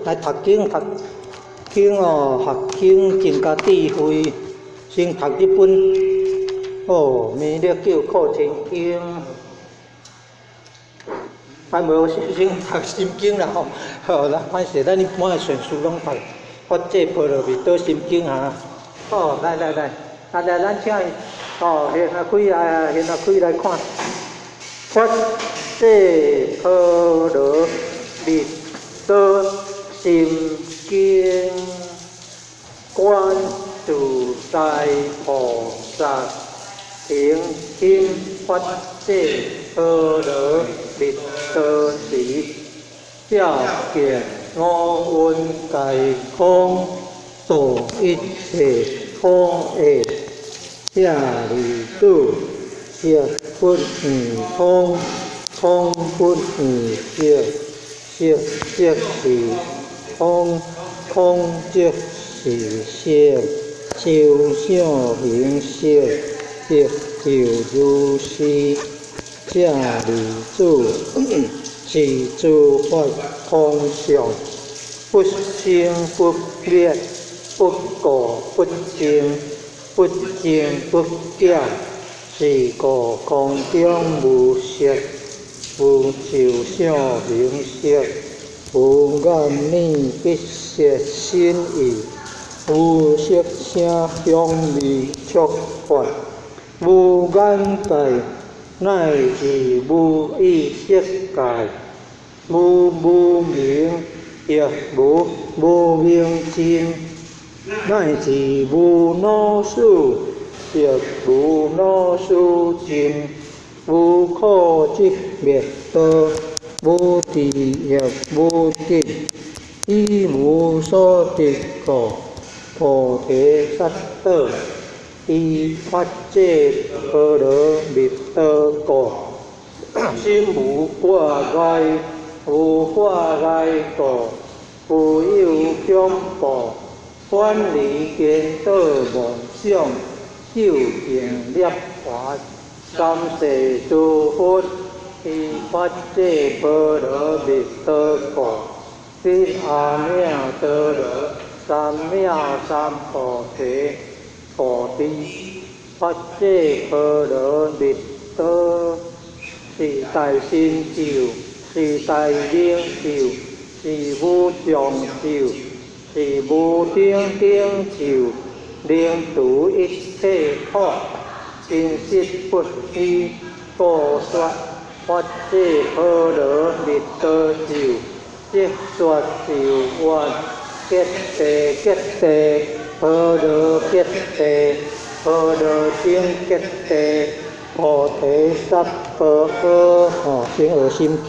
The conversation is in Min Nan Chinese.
來讀經讀經哦，學經增加智慧。先讀這本哦，《彌勒救苦天經》。啊，無先讀心經啦吼。好啦，歹勢，咱一般的順序攏讀《法界波羅蜜多心經》哈。哦，來來來，啊來，咱請伊哦，現在開來，現在開來看，《法界波羅蜜多心經》，觀自在菩薩行深法界波羅蜜多時，照見五蘊皆空，度一切苦厄。舍利子，色不異空，空不異色，色即是空，空即是色，受想行識，亦復如是。舍利子，是諸法空相，不生不滅，不垢不淨，不增不減。是故空中無色，無受想行識，無眼耳鼻舌身意，無色聲香味觸法，無眼界，乃至無意識界，無無明，亦無無明盡，乃至無老死，亦無老死盡，無苦集滅道，無智亦無得，以無所得故，菩提薩埵，依法界波羅蜜多故，心無掛礙，無掛礙故，無有恐怖，遠離顛倒妄想，究竟涅槃。三世諸佛依法界波羅蜜多故，得阿耨多羅三藐三菩提。菩提法界波羅蜜多是大神咒，是大明咒，是無上咒，是無頂頂咒，能除一切苦，真實不虛。故說法界波羅蜜多咒，即說咒云：結地結地，波羅結地，波羅僧結地，菩提薩婆訶。吼，先學心經。